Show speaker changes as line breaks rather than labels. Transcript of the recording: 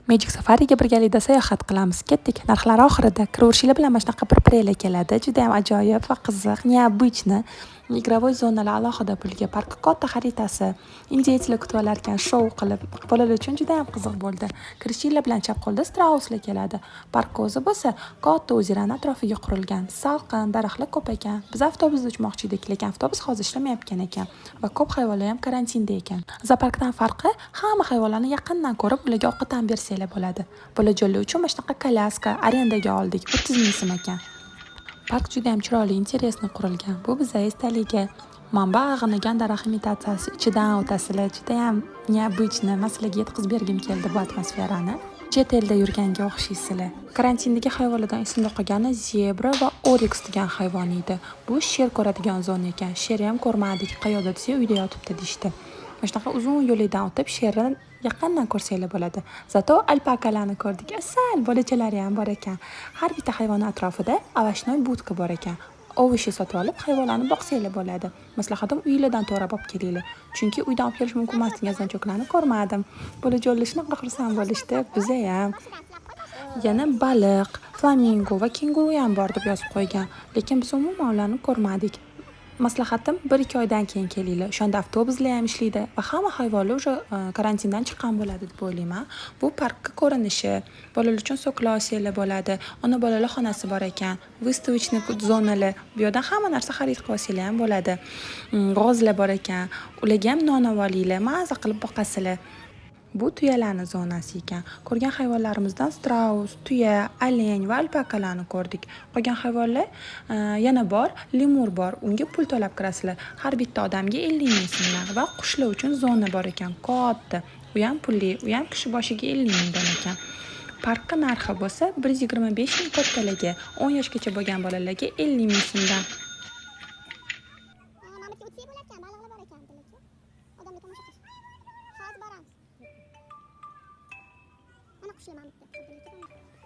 Magic Safariga birgalikda sayohat qilamiz. Ketdik. Narxlari oxirida. Kiraverishinglar bilan mana shunaqa pirpiranglar keladi. Judayam ajoyib va qiziq, необычно. Игровой zonalar alohida pulga, parkka katta xaritasi, индейца lar kutib olarkan shou qilib, bolalar uchun judayam qiziq bo'ldi. Kirishinglar bilan chap qo'lda strauslar keladi. Park o'zi bo'lsa katta озеро ni atrofiga qurilgan. Salqin, daraxtlar ko'p ekan. Biz avtobusda uchmoqchi edik, lekin avtobus hozir ishlamayotgan ekan va ko'p hayvonlar ham karantinda ekan. Zooparkdan farqi, hamma hayvonlarni yaqindan ko'rib, ularga ovqat ham bersanglar bo'ladi. Bolajonlar uchun mana shunaqa kolyaska arendaga oldik. 30 ming so'm ekan. Park juda ham chiroyli, интересно qurilgan. Bu biza esdaligi. Manba ag'inagan daraxt imitatsiyasi, ichidan o'tasizlar. Judayam необычно. Man sizlarga yetkazib bergim keldi bu atmosferani. Chet elda yurganga o'xshaysizlar. Karantindagi hayvonlardan esimda qolgani zebra va oryx degan hayvon edi. Bu sher ko'radigan zona ekan. Sherni ham ko'rmadik. Qayoqda desak, uyda yotibdi deyishdi. Mana shunaqa uzun yo'lakdan o'tib, sherni yaqindan ko'rsanglar bo'ladi. Зато alpakalarni ko'rdik. Asal bolachalari ham bor ekan. Har bitta hayvon atrofida овощной будка bor ekan. Овощи sotib olib, hayvonlarni boqsanglar bo'ladi. Maslahatim, uyinglardan to'g'rab olib kelinglar. Chunki uydan olib kelish mumkin emas degan значок larni ko'rmadim. Bolajonlar shunaqa xursand bo'lishdi, bizayam. Yana baliq, flamingo va kenguru ham bor deb yozib qo'ygan. Lekin biz umuman ularni ko'rmadik. Maslahatim, 1-2 oydan keyin kelinglar. O'shanda avtobuslar ham ishlaydi va hamma hayvonlar уже karantindan chiqqan bo'ladi deb o'ylayman. Bu parkka ko'rinishi, bolalar uchun сок lar olsanglar bo'ladi. Ona bolalar xonasi bor ekan, выставочный zonalar. Bu yerdan hamma narsa xarid qilib olsanglar ham bo'ladi. G'ozlar bor ekan. Ularga ham non olib olinglar, maza qilib boqasizlar. Bu tuyalarni zonasi ekan. Ko'rgan hayvonlarimizdan straus, tuya, олень va alpakalarni ko'rdik. Qolgan hayvonlar yana bor, lemur bor. Unga pul to'lab kirasizlar. Har bitta odamga 50 ming so'mdan va qushlar uchun zona bor ekan, katta. U ham pulli, u ham kishi boshiga 50 mingdan ekan. Parkka narxi bo'lsa 125 ming kattalarga, 10 yoshgacha bo'lgan bolalarga 50 ming so'mdan.
Mana bu yerga o'tsak bo'larkan, baliqlar bor ekan, Abdulla aka. Odamlar tomosha qilish. Hozir boramiz. Mana qushlar mana bu yerda. Abdulla aka, mana.